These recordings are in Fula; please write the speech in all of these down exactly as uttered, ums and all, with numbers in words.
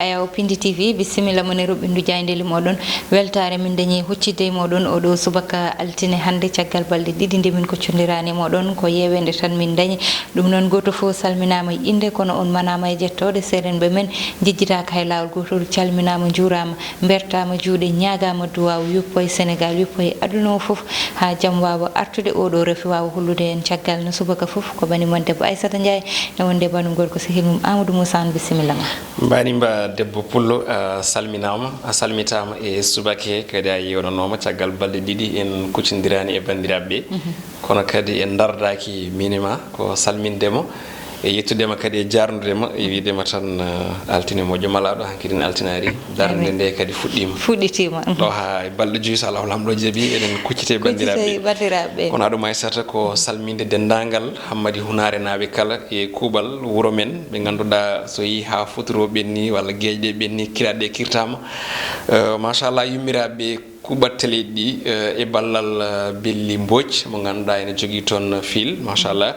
Ayaw Pindi T V, bisimilla mon e roɓɓindu jaayndeeli mooɗon. Weltaare min dañi huccitde e mooɗon oɗo subaka altine hannde, caggal balɗe ɗiɗi nde min koccondiraani e mooɗon. Ko yeeweende tan min dañi. Ɗum noon, gooto fof salminaama e innde, kono on manaama e jettooɗe. Seerenɓe men njejjitaaka hay laawol gootol, calminaama, njuuraama, mbertaama juuɗe, ñaagaama duwaaw, yuppo e Senegaal, yuppo e aduna o fof, haa jam waawa artude, oɗo rafi waawa hollude en caggal. No subaka fof, ko bani mon debbo Aissata Ndiaye, e wonde banum gorko sehil mum Amadou Moussa Anne, bisimilla ma. Mbaɗi mba debbo pullo, a salminaama, a salmitaama e subaka he, kadi a yewnanooma caggal balɗe ɗiɗi en kuccondiraani e banndiraaɓe ɓe. Kono kadi en ndardaaki minima, ko salminde ma e yettude ma kadi e jaarnude ma e wiide ma tan, eh, altine moƴƴo malaaɗo, hanki ɗin altinaari, darnde nde kadi fuɗɗiima. Fuɗɗitiima. Ɗo haa e balɗe joyi, so Allahu Laamɗo jaɓi, eɗen kuccite e banndiraaɓe ɓe. Kuccite e banndiraaɓe ɓe. Kono ɗum Aissata ko salminde denndaangal Hammadi Hunaare naaɓe kala e kuuɓal wuro men, ɓe ngannduɗaa so yii haa foturo ɓenni walla geeƴe ɗe ɓenni, kiraaɗe ɗe kirtaama. Eh, machallah, yummiraaɓe kuuɓat teleeji ɗi, eh, e ballal, eh, Belli Mbooc mo ngannduɗaa ene jogii toon fil, machallah.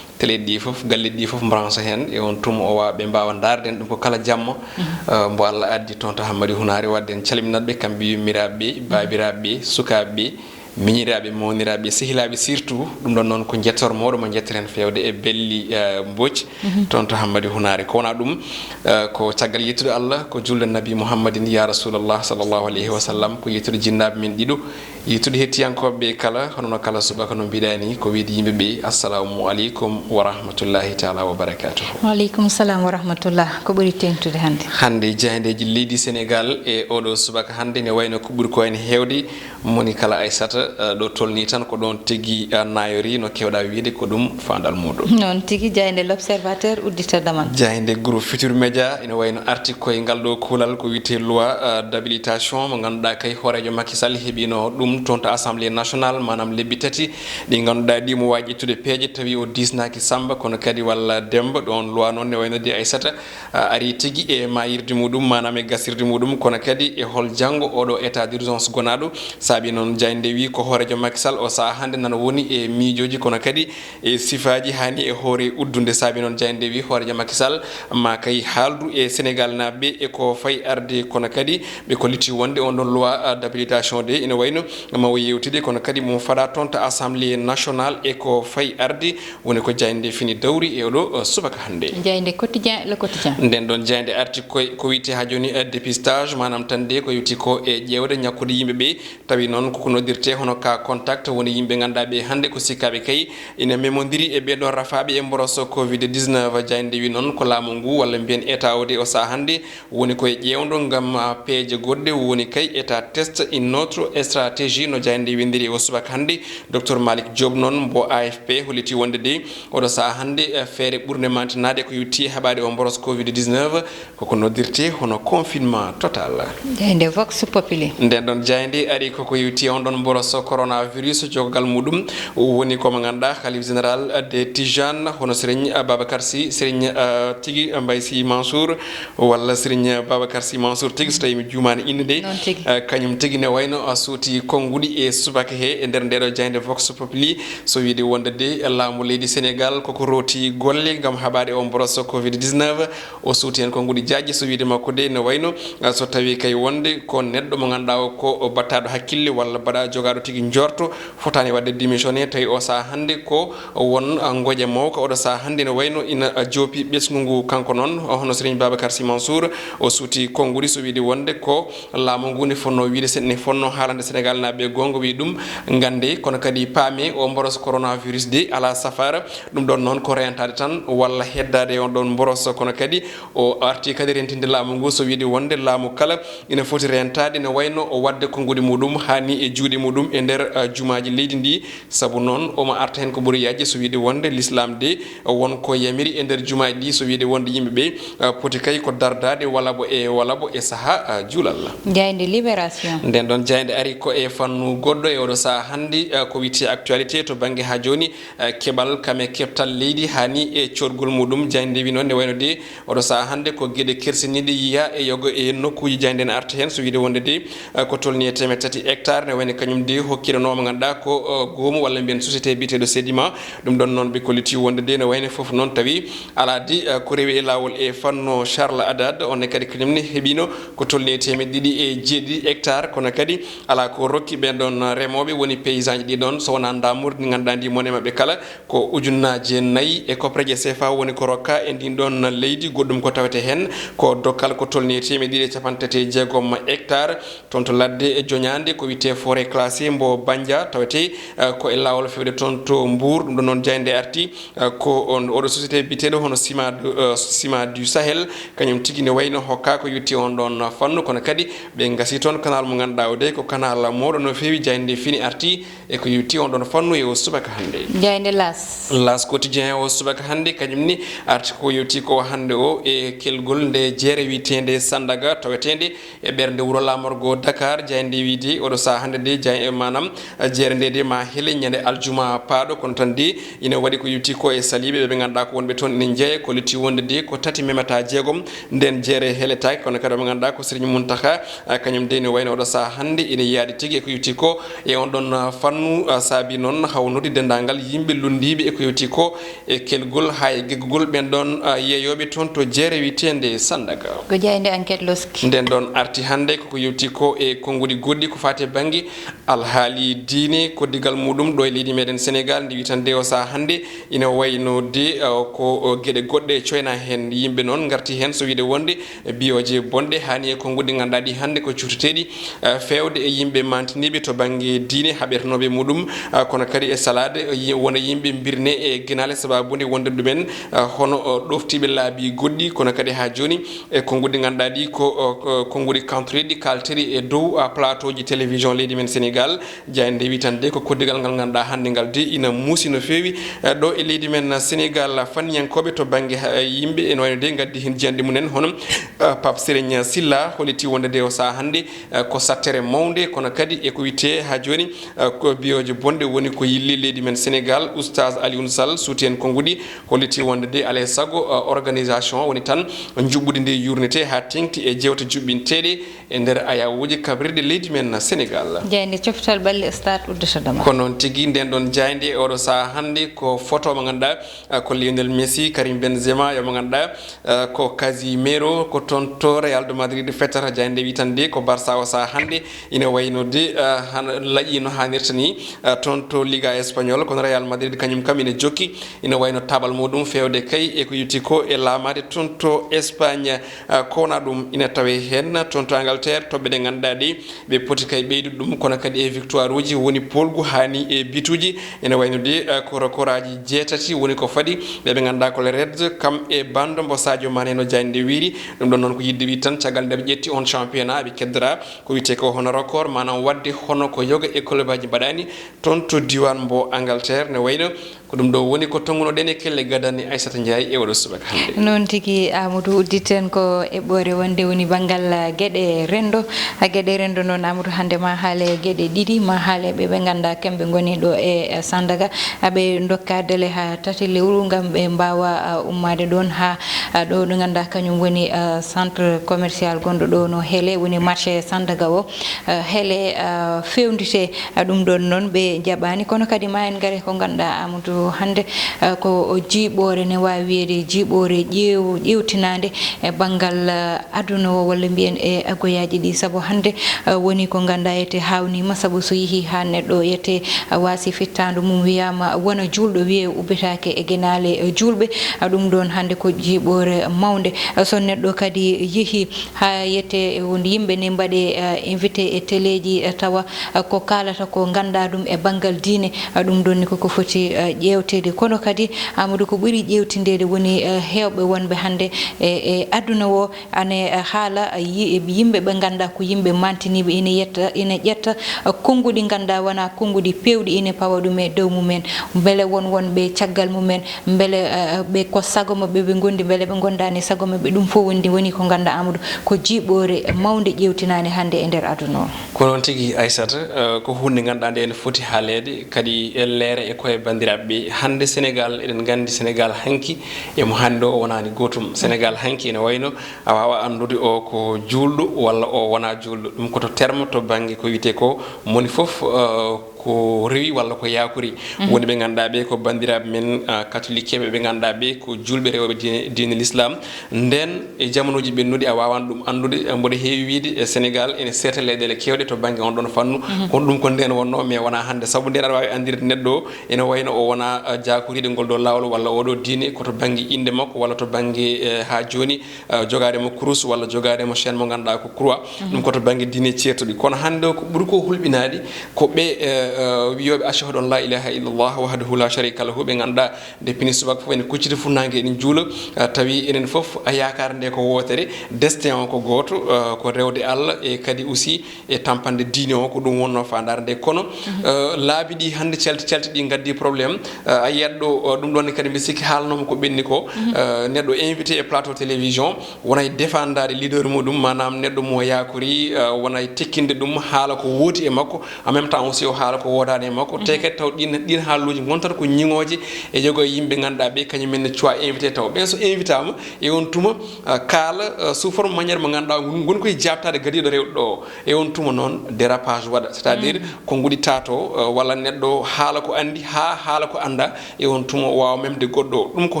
Teleeji ɗi fof, galleeji ɗi fof mbranche heen e on tuma o waawa ɓe mbaawa ndaarde en ɗum ko kala jamma. Eh, mbo Allah addi toon to Hammadi Hunaare, waɗde en calminat ɓe, kamɓe yummiraaɓe ɓe, baabiraaɓe ɓe, sukaaɓe ɓe, miñiraaɓe, mawniraaɓe, sehilaaɓe surtout. Ɗum ɗon noon ko njettoor mawɗo mo njettoren feewde e Belli, eh, Mbooc, toon to Hammadi Hunaare. Ko wonaa ɗum, eh, ko caggal yettude Allah, ko julde Nabi Muhammadin, ya Rasulallah, sallallahu alayhi wa sallam, ko yettude jinnaaɓe men ɗiɗo, yettude hettiyankooɓe ɓe kala, hono no kala subaka no mbiɗa ni, ko wiyde yimɓe ɓe, "Assalamu aleykum wa rahmatullahi taala wa barakatuhu." Wa aleykum salam wa rahmatullah. Ko ɓuri teeŋtude hannde? Hannde, jaayndeeji leydi Senegaal e oɗo subaka hannde ne wayno ko ɓuri ko en heewde. Moni kala Aissata, eh, ɗo tolni tan ko ɗoon tigi, eh, naayori, no keewɗaa wiyde ko ɗum faandal muuɗum. Noon tigi, jaaynde L'Observateur udditata ma. Jaaynde Groupe Futurs Médias ina wayno arti koye ngal ɗo kuulal ko wiyetee loi, eh, d'habilitation mo ngannduɗaa kay hooreejo Macky Sall heɓino ɗum toon to Assemblée nationale, maanaam lebbi tati ɗi ngannduɗaa ɗi mo waawi ƴettude peeje tawi o diisnaaki Samba kono kadi walla Demba. Ɗoon loi noon ne wayno de Aissata, a, ari tigi e maayirde muɗum, maanaam e gasirde muɗum, kono kadi e hol janngo oɗo état d'urgence gonaaɗo. Saabi noon, jaaynde wi ko hooreejo Macky Sall o sahaa hannde nana woni e miijooji, kono kadi e sifaaji haani e hoore uddunde. Saabi noon, jaaynde wi hooreejo Macky Sall ma kay haaldu e Senegaal naaɓe ɓe e ko fayi arde, kono kadi ɓe kolliti wonde on ɗon loi, a, d'habilitation de ina wayno ma o yewtide, kono kadi mo faɗa toon to Assemblée nationale e ko fayi arde. Woni ko jaaynde fini dawri e oɗo, eh, subaka hannde. Jaaynde Quotidien, Le Quotidien. Nden ɗon jaaynde arti koy, ko wiyetee haa jooni, eh, dépistage, maanaam tan de ko yewti ko e ƴeewde ñakkude yimɓe ɓe. Tawi noon koko noddirtee hono cas contact, woni yimɓe ngannduɗaa ɓe hannde ko sikkaaɓe kay ina memondiri e ɓee ɗoo rafaaɓe e mboros covid dix-neuf. Jaaynde wi noon ko laamu ngu walla mbiyen état o de o sahaa hannde woni koye ƴeewndo ngam, ah, peeje goɗɗe, woni kay état test, une autre stratégie, no jaaynde windiri o subaka hannde. Docteur Malick Diop noon mbo A F P holliti wonde de oɗo sahaa hannde, eh, feere ɓurnde mantinaade ko yewti haɓaade o mboros covid dix-neuf, koko noddirtee hono confinement total. Jaaynde Vox Populi. Nden ɗon jaaynde ari koko yewti on ɗon mboros coronavirus, jogogal muɗum woni ko mo ngannduɗaa Khalif Général de Tijane, hono Serigne Babacar Sy, Serigne, eh, tigi Mbaye Sy Mansour, walla Serigne Babacar Sy Mansour tigi, so tawi mi juumaani innde nde. Noon tigi. Eh, kañum tigi ne wayno, ah, suuti konnguɗi e subaka he e nder nde ɗo jaaynde Vox Populi, so wiide wonde de laamu leydi Senegaal koko rooti golle ngam haɓaade o mboros covid dix-neuf. O suuti heen konnguɗi jaajɗi, so wiide makko de ne wayno, ah, so tawi kay wonde ko neɗɗo mo ngannduɗaa o ko battaaɗo hakkille walla mbaɗa jogaaɗo tigi njorto, fotaani waɗde démissionné, tawi o sahaa hannde ko won, ah, ngoƴa mawka. Oɗo sahaa hannde ne wayno ina, ah, joopi ɓesngu ngu. Kanko noon, ah, hono Serigne Babacar Sy Mansour, o suuti konnguɗi, so wiide wonde ko laamu ngu ne fonnoo wiide, ne fonnoo haalande Senegaal naaɓe goonga, wi ɗum ngannde, kono kadi paame o mboros coronavirus de alaa safaara. Ɗum ɗon noon ko reentaade tan walla heddaade e on ɗon mboros, kono kadi o arti kadi rentinde laamu ngu, so wiide wonde laamu kala ina foti rentaade ne wayno o waɗde konnguɗi muɗum haani e juuɗe muɗum e nder, ah, jumaaji leydi ndi. Sabu noon omo arta heen ko ɓuri yaajde, so wiide wonde l'islam de won ko yamiri e nder jumaaji ɗi, so wiide wonde yimɓe ɓe, ah, poti kay ko dardaade walaabo e, walaabo e sahaa, ah, juulal. Jaaynde Libération. Nden ɗon jaaynde ari ko e fannu goɗɗo e oɗo sahaa hannde, ah, ko wiyetee actualité to bannge haa jooni, eh, keɓal kam e keftal leydi haani e coodgol muɗum. Jaaynde wi noon ne wayno de oɗo sahaa hannde ko geɗe kersiniiɗe yiya e yogo e nokkuuji. Jaaynde ne arta heen, so wiide wonde de, eh, ko tolni e teemedde tati hectare ne wayno kañum hokkiranoo mo ngannduɗaa ko, eh, goomu walla mbiyen société biyeteeɗo Sedima. Ɗum ɗon noon ɓe kolliti wonde de no wayno fof noon tawi alaa de, eh, ko rewi e laawol e fannu Charles Haddad. Oon kadi kañum ne heɓino ko tolni e teemeɗɗe ɗiɗi e jeeɗiɗi hectare, kono kadi alaa ko rokki ɓeen ɗoon remooɓe woni paysans ji ɗi ɗoon, so wonaa ndaamuru ndi ngannduɗaa ndi mone maɓɓe kala ko ujunnaaje nayi e koppareeje C F A woni ko rokka e ndin ɗoon leydi. Goɗɗum ko tawete heen ko dokkal ko tolni e teemeɗɗe ɗiɗi e capanɗe tati e jeegom hectare. Toon to ladde e joñaande ko wiyetee forêt classée mbo Bandia tawetee, eh, ko e laawol feewde toon to Mbour. Ɗum ɗon noon jaaynde arti, eh, ko on oɗo société biyeteeɗo hono Ciment du, eh, Ciment du Sahel, kañum tigi ne wayno hokka ko yowitii on ɗon fannu, kono kadi ɓe ngasi toon canal mo ngannduɗaa o de ko canal mawɗo no feewi. Jaaynde fini arti e ko yowitii on ɗon fannu e o subaka hannde. Jaaynde L'As. L'As Quotidien o subaka hannde kañum ni arti ko yowitii ko hannde o e kelgol nde jeere wiyeteende Sandaga taweteende e ɓernde wuro laamorgo Dakar. Jaaynde wiide oɗo sahaa hannde de jay-, maanaam jeere nde de ma hele ñande aljuma paaɗo, kono tan de ina waɗi ko yowitii ko e saliiɓe ɓe ɓe ngannduɗaa ko wonɓe toon ina njeeya, kolliti wonde de ko tati memata jeegom nden jeere heletaake, kono kadi mo ngannduɗaa ko Serigne Mountakha, ah, kañum de ina wayno oɗo sahaa hannde ina yaadi tigi e ko yowitii ko e on ɗon, ah, fannu, ah, saabi noon hawnude denndaangal yimɓe lunndiiɓe e ko yowitii ko e kelgol haa e geggugol ɓeen ɗoon, ah, yeeyooɓe toon to jeere wiyeteende Sandaga. Ko jaaynde Enquête loski. Nden ɗoon arti hannde koko yewti ko e konnguɗi goɗɗi ko faati e bannge alhaali diine, koddigal muɗum ɗo e leydi meɗen Senegaal, ndi wiyetee nde o sahaa hannde ina wayno de, ah, ko, oh, geɗe goɗɗe coynaa heen. Yimɓe noon ngarti heen so wiyde wonde biyooje bonɗe haani e konnguɗi ngannduɗaa ɗi hannde ko cuuteteeɗi, eh, feewde e yimɓe maantiniiɓe to bannge diine, haɓetenooɓe muɗum, eh, kono kadi e salaade, eh, yi-, wona yimɓe mbirne e genaale sabaabu nde wonde ɗumen, eh, hono, eh, ɗoftiiɓe laabi goɗɗi, kono kadi haa jooni e konnguɗi ngannduɗaa ɗi ko, eh, ko konnguɗi kantoreeɗi kaalteɗi e dow, eh, plateau ji télévision leydi men Sénégal. Jaaynde wi tan de ko koddigal ngal ngannduɗaa hannde ngal de ina muusi no feewi, eh, ɗo e leydi men Sénégal. Fanniyankooɓe to bannge, eh, yimɓe ene wayno de ngaddi heen jiyanɗe mumen hono, eh, Pape Serigne Sylla holliti wonde de o sahaa hannde, eh, ko sattere mawnde, kono kadi e ko wiyetee haa jooni, eh, ko biyooje bonɗe woni ko yilli leydi men Sénégal. Oustaz Alioune Sall suuti heen konnguɗi, holliti wonde de alaa e sago, eh, organisation woni tan njuɓɓudi ndi yuurnitee haa teeŋti e jeewte juɓɓinteeɗe e nder ayawuuji kabrirɗe leydi men Sénégal. Jaaynde coftal ɓalli Stade uddata dama. Ko noon tigi, nden ɗon jaaynde e oɗo sahaa hannde ko photo mo ngannduɗaa, eh, ko Lionel Messi, Karim Benzema, yo mo ngannduɗaa, eh, ko Casemiro, ko toon to Real de Madrid fettata. Jaaynde wi tan de ko Barça o sahaa hannde ina wayno de, eh, hano laƴi no haanirta ni, eh, toon to Liga Espagnol, kono Real Madrid kañum kam ina jokki, ina wayno tabal muɗum feewde kay e ko yewti ko e laamaade toon to Espagne. Ah, ko wonaa ɗum ina tawee heen toon to Angleterre, toɓɓe ɗe ngannduɗaa ɗe ɓe poti kay ɓeydude ɗum, kono kadi e victoire uji woni poolgu haani e bituuji, ina wayno de, ah, ko record aji jeetati woni ko faɗi ɓe ɓe ngannduɗaa ko les Reds, kam e bando mbo Sadio Mané no jaaynde wiiri. Ɗum ɗon noon ko yiɗde wi tan caggal nde ɓe ƴetti on championnat ɓe keddora ko wiyetee ko hono record, maanaam waɗde hono ko yoga e club aji mbaɗaani toon to diiwaan mbo Angleterre, ne wayno ko ɗum ɗo woni ko tonngunoɗen e kelle gadane Aissata Ndiaye e oɗo subaka hannde. Noon tigi, Amadou, udditen ko eɓɓoore wonde woni banngal, ah, geɗe renndo. Ah, geɗe renndo noon, Amadou, hannde ma haale geɗe ɗiɗi, ma haale ɓe ɓe ngannduɗaa kamɓe ngoni ɗo e, eh, Sandaga. Ah, ɓe ndokka délai haa tati lewru ngam ɓe mbaawa, ah, ummaade ɗoon haa, ah, ɗo ɗo ngannduɗaa kañum woni, ah, centre commercial gonɗo ɗo no Hele, woni marché Sandaga o, ah, Hele, ah, feewnditee. Ah, ɗum ɗon noon ɓe njaɓaani, kono kadi ma en ngare ko ngannduɗaa, Amadou, hannde, ah, ko jiiɓoore ne waawi wiyeede jiiɓoore ƴeew-, ƴeewtinaande e banngal, ah, aduna o, walla mbiyen e agoyaaji ɗi, sabu hannde, ah, woni ko ngannduɗaa ete haawniima, sabu so yehii haa neɗɗo ete, ah, waasi fittaandu mum wiyaama wona juulɗo, wiyee ubbitaake e genaale, eh, juulɓe. Ah, ɗum ɗon hannde ko jiiɓoore mawnde. Ah, so neɗɗo kadi yehii haa yetee e won yimɓe ne mbaɗee, eh, invité e teleeji, eh, tawa, eh, ko kaalata ko ngannduɗaa ɗum e banngal diine, eh, ɗum ɗon ni koko foti, eh, ƴeewteede. Kono kadi, Amadou, ko ɓuri ƴeewtindeede woni, eh, heewɓe wonɓe hannde e, e aduna o, ane, eh, haala, eh, yi-, yimɓe ɓe ngannduɗaa ko yimɓe maantiniiɓe ina yetta, ina ƴetta, eh, konnguɗi ngannduɗaa wonaa konnguɗi peewɗi ina pawa ɗum e dow mumen. Mbele won wonɓe caggal mumen, mbele, eh, ɓe ko sago maɓɓe ɓe ngondi, mbele ɓe ngondaani sago maɓɓe. Ɗum fof woni, woni ko ngannduɗaa, Amadou, ko jiiɓoore mawnde ƴeewtinaande hannde e nder aduna o. Ko noon tigi, Aissata, eh, ko huunde ngannduɗaa nde ene foti haaleede, kadi e leere e koye banndiraaɓe Hannde Senegaal, eɗen nganndi Senegaal hanki e mo hannde o wonaani gootum. Senegaal hanki ene wayno a waawa anndude o ko juulɗo walla o wonaa juulɗo. Ɗum ko to terme, to bannge ko wiyetee ko moni fof, eh, ko rewi walla ko yaakori. Woni ɓe ngannduɗaa ɓe ko banndiraaɓe men, eh, katolikeeɓe, ɓe ngannduɗaa ɓe ko juulɓe rewɓe diine, diine l'islam. Nden e jamanuuji ɓennuɗi a waawan ɗum anndude, eh, mboɗo heewi wiyde e Senegaal ene seeta leyɗeele keewɗe to bannge on ɗon fannu. Kono ɗum ko nden wonnoo, mais wonaa hannde. Sabu nden aɗa waawi anndirde neɗɗo o ene wayno o wonaa, eh, jaakoriiɗo ngol ɗo laawol walla oɗo diine ko to bannge innde makko walla to bannge, eh, haa jooni, eh, jogaade mo kurus walla jogaade mo chaîne mo ngannduɗaa ko croix. Ɗum ko to bannge diine ceertuɗi. Kono hannde o ko ɓuri ko hulɓinaade ko ɓe, eh, eh, wiyooɓe ashhadu an la ilaha illallah wahdahu la sharika lahu, ɓe ngannduɗaa nde pini subaka fof ene kuccita funnaange eɗen juula, eh, tawi enen fof a yaakaar nde ko wootere, destin o ko gooto, eh, ko rewde Allah e kadi aussi e tampanɗe diine o, ko ɗum wonnoo faandaare nde. Kono, eh, laabi ɗi hannde calti calti ɗi ngaddi problème, eh, a yiyat ɗo, eh, ɗum ɗon ne kadi mbi sikki haalnooma ko ɓenni ko, eh, neɗɗo invité e plateau télévision wona e défendaade leader muɗum, maanaam neɗɗo mo yaakori, eh, wona e tekkinde ɗum haala ko wooti e makko, en même temps aussi o haala ko woodaani e makko. Te kadi taw ɗin, ɗin haaluuji ngontat ko ñiŋooje e yogo e yimɓe ngannduɗaa ɓe kañum en ne cuwa invité taw. Ɓen so invitaama e on tuma, eh, kaala, eh, sous forme manière mo ngannduɗaa ngon, ngon koye jaabtaade gadiiɗo rewɗo ɗo. E on tuma noon dérapage waɗa, c'est-à-dire ko nguɗi tato, eh, walla neɗɗo haala ko anndi haa haala ko annda, e on tuma o waawa memde goɗɗo o. Ɗum ko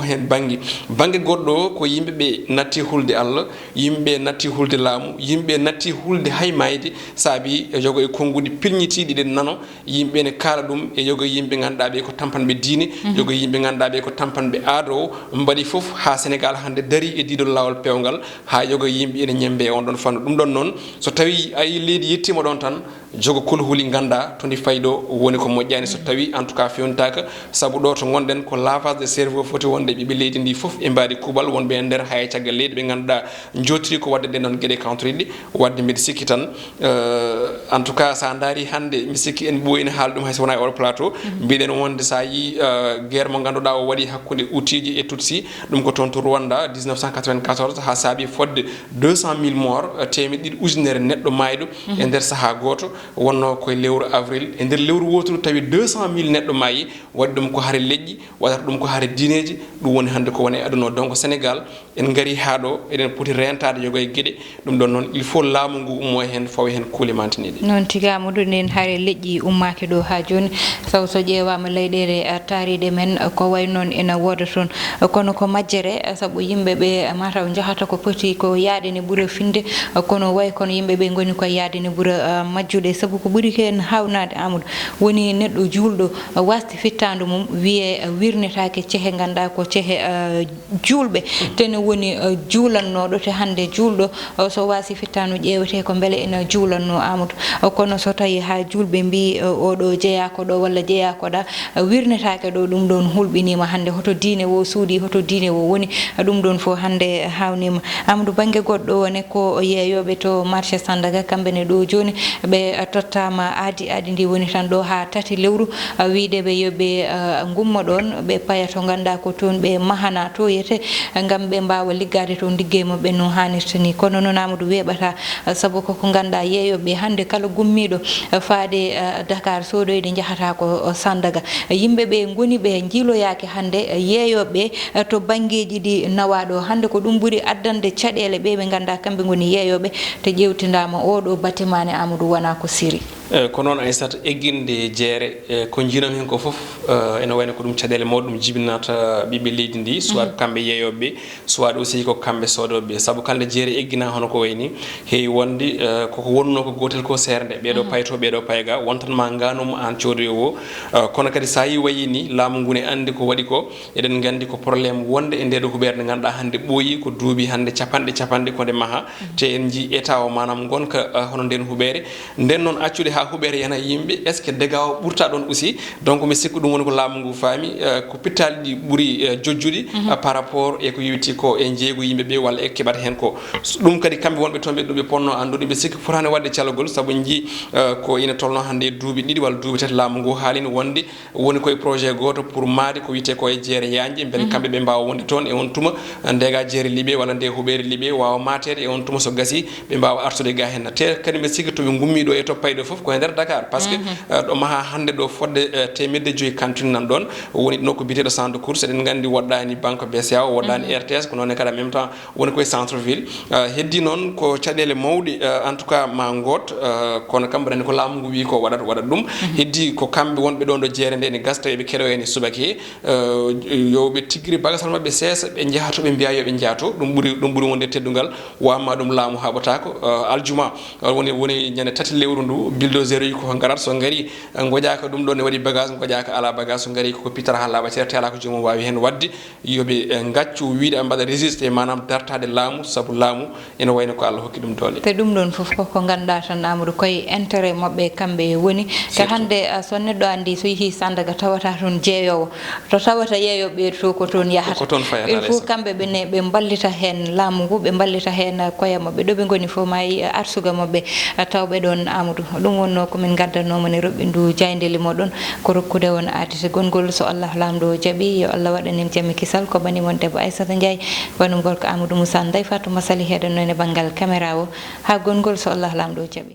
heen bannge. Bannge goɗɗo o ko yimɓe ɓe natti hulde Allah, yimɓe natti hulde laamu, yimɓe natti hulde hay maayde, saabi e yogo e konnguɗi pilñitiiɗi ɗen nano, yimɓe ne kaala ɗum e yogo e yimɓe ngannduɗaa ɓe ko tampanɓe diine, yogo e yimɓe ngannduɗaa ɓe ko tampanɓe aado o, mbaɗi fof haa Senegaal hannde darii e diiɗol laawol peewngal, haa yogo e yimɓe ene ñemmbe e on ɗon fannu. Ɗum ɗon noon, so tawii a yii leydi yettiima ɗon tan, jogo kulhuli nganndaa to ndi fayi ɗo woni ko moƴƴaani so tawii, en tout cas, feewnitaaka, sabu ɗo to ngonɗen ko lavage de cerveau foti wonde, ɓiɓɓe leydi ndi fof e mbaadi kuuɓal, wonɓe e nder haa e caggal leydi ɓe ngannduɗaa njootiri ko waɗde ɗen ɗon geɗe kawtoriɗe. Waɗde mbiɗa sikki tan, eh, en tout cas, so a ndaari hannde, mi sikki en ɓooyino haalde ɗum hay so wonaa e oɗo plateau, mbiɗen wonde so a yii, eh, guerre mo ngannduɗaa o waɗi hakkunde Houthiji e Tutsi, ɗum ko toon to Rwanda, dix-neuf cent quatre-vingt-quatorze, haa saabi fodde deux cent mille morts, eh, teemeɗɗe ɗiɗi ujunere neɗɗo maayɗo e nder sahaa gooto, wonnoo ko e lewru avril. E nder lewru wooturu tawi deux cent mille neɗɗo maayi, waɗi ɗum ko hare leƴƴi, waɗata ɗum ko hare diineeji, ɗum woni hannde ko woni e aduna o. Donc Sénégal, en ngarii haa ɗo, eɗen poti reentaade yogo e geɗe. Ɗum ɗon noon, il faut laamu ngu ummoo heen, fawa heen kuule mantiniiɗe. Noon tigi, Amadou, ndeen hare leƴƴi ummaaki ɗo haa jooni, sabu so ƴeewaama leyɗeele, eh, taariiɗe men, eh, ko wayi noon ina wooda toon. Eh, kono ko majjere, eh, sabu yimɓe ɓe, eh, mataw njahata ko poti ko yahde ne ɓura finde, eh, kono wayi kono yimɓe ɓe ngoni ko yahde ne ɓura, eh, majjude. Sabu ko ɓuri heen haawnaade, Amadou, woni neɗɗo juulɗo, eh, waasde fittaandu mum, wiyee, eh, wirnetaake cehe, nganndaa ko cehe, eh, juulɓe, te ne woni, eh, juulannooɗo, te hannde juulɗo, eh, so waasi fittaandu ƴeewetee ko mbele ina juulannoo, Amadou. Eh, kono so tawii haa juulɓe mbii, eh, oɗo jeyaa ko ɗo walla jeyaa ko ɗa, eh, wirnetaake ɗo, ɗum ɗoon hulɓiniima hannde. Hoto diine wo suuɗii, hoto diine wo woni, eh, ɗum ɗoon fof hannde haawniima. Amadou, bannge goɗɗo wone ko yeeyooɓe to marché Sandaga, kamɓe ne ɗo jooni ɓe, eh, tottaama aadi, aadi ndi woni tan ɗo haa tati lewru, eh, wiyde ɓe yo ɓe, eh, ngummo ɗoon, ɓe paya to ngannduɗaa ko toon ɓe mahana to yete, ngam ɓe mbaawa liggaade toon liggey maɓɓe no haanirta ni. Kono noon Amadou weeɓata, eh, sabu koko ngannduɗaa yeeyooɓe hannde kala gummiiɗo, eh, faade, eh, Dakar soodoyde njahata ko, eh, Sandaga. Yimɓe ɓe ngoni ɓe njiiloyaaki hannde, eh, yeeyooɓe, eh, to banngeeji ɗi nawaa ɗo. Hannde ko ɗum ɓuri addande caɗeele ɓe ɓe ngannduɗaa kamɓe ngoni yeeyooɓe, te ƴeewtindaama oo ɗo bâtiment ne Amadou wonaa ko siri. Eh, ko noon, Aissata, egginde jeere, eh, ko njiinoomi heen ko fof, eh, ene wayno ko ɗum caɗeele mawɗe ɗum jibinata ɓiɓɓe leydi ndi, soit ko kamɓe yeeyooɓe, soit aussi ko kamɓe soodooɓe. Sabu kala nde jeere egginaa hono ko wayi ni, heewi wonde, eh, koko wonnoo ko gootel ko seernde, ɓee ɗo payto, ɓee ɗo payga, wontan ma ngaanum aan coodoowo o. Eh, kono kadi so a yii wayi ni, laamu ngu ne anndi ko waɗi ko, eɗen nganndi ko problème wonde e ndee ɗo huɓeere nde ngannduɗaa hannde ɓooyi ko duuɓi hannde capanɗe, capanɗe ko nde maha. Te en njii état o, maanaam ngonka, eh, hono ndeen huɓeere. Nden noon accude haa huɓeere yana yimɓe, est-ce que dégât o ɓurta ɗoon aussi? Donc mi sikku ɗum woni ko laamu ngu faami, eh, ko pittaali ɗi ɓuri, eh, jojjude, eh, par rapport e ko yowiti ko e njeeygu yimɓe ɓe walla e ko keɓata heen ko. S-, ɗum kadi kamɓe wonɓe toon ɓe ɗum ɓe ponno anndude, ɓe sikki fotaani waɗde calagol, sabu en njii, eh, ko ina tolno hannde e duuɓi ɗiɗi walla duuɓi tati laamu ngu haalino wonde woni koye projet gooto pour maade ko wiyetee ko e jeere yañje, mbele kamɓe ɓe mbaawa wonde toon e on tuma, ndeega jeere Liɓe walla nde huɓeere Liɓe waawa maateede e on tuma so gasii, ɓe mbaawa artude ga heen. Te kadi mbiɗa sikki to ɓe ngummii ɗo e to payɗo fof, ko E nder Dakar, parce que euh, ɗo maha hannde ɗo fodde euh, teemedde joyi cantine nan ɗon, woni ɗo ko biyeteeɗo centre de course. Eɗen nganndi woɗɗaani banque B C A O, woɗɗaani R T S, ko noon ne kadi en même temps woni koye centre ville. Euh, heddi noon ko caɗeele mawɗe, euh, en tout cas ma ngoot, euh, kono kam mbaɗani ko laamu ngu wi ko waɗat, waɗat ɗum. Heddi ko kamɓe wonɓe ɗon ɗo jeere nde ene gasta eɓe keɗoya ni subaki, euh, yo ɓe tigiri bagasal maɓɓe seesa, ɓe njaha to ɓe mbiya yo ɓe njaha to. Ɗum ɓuri, ɗum ɓuri wonde teddungal. Wamma ɗum laamu haɓataako. Euh, aljuma, euh, woni, woni ñande tati lewru ndu, bulldozer uji ko ngarat, so ngari, euh, ngoƴaaka ɗum ɗo ne waɗi bagage, ngoƴaaka ala bagage, so ngari koko pittata ha laaɓa cere, tela ko joomum wawi hen wadde. Yo ɓe, euh, ngaccu wiide ɓe mbaɗa résister, manam dartade laamu, sabu laamu ene wayno ko Allah hokki ɗum doole. Te ɗum ɗon fof ko ko ganduɗa tan, Amadou, koye intérêt maɓɓe kamɓe woni. Te hande, euh, so neɗɗo andi so yeehi Sandaga tawata toon jeeyowo, to tawata yeeyoɓe to ko toon yahata. Ko toon fayata. Il faut kamɓe ɓe ne ɓe mballita heen laamu ngu, ɓe mballita heen koye maɓɓe, ɗo ɓe ngoni fof ma yi arsuga maɓɓe, eh, taw ɓe ɗoon, Amadou. Ɗum wonno ko min ngaddannooma ne roɓɓindu jaaynde limo ɗon, ko rokkude on aadite gonngol. So Allah laamɗo jaɓi, yo Allah waɗan en jam e kisal. Ko bani mon debbo Aissata Ndiaye, banum gorko Amadou Moussa Ndeye Fatou Massaly heɗanno en e banngal caméra o. Haa gonngol, so Allah laamɗo jaɓi.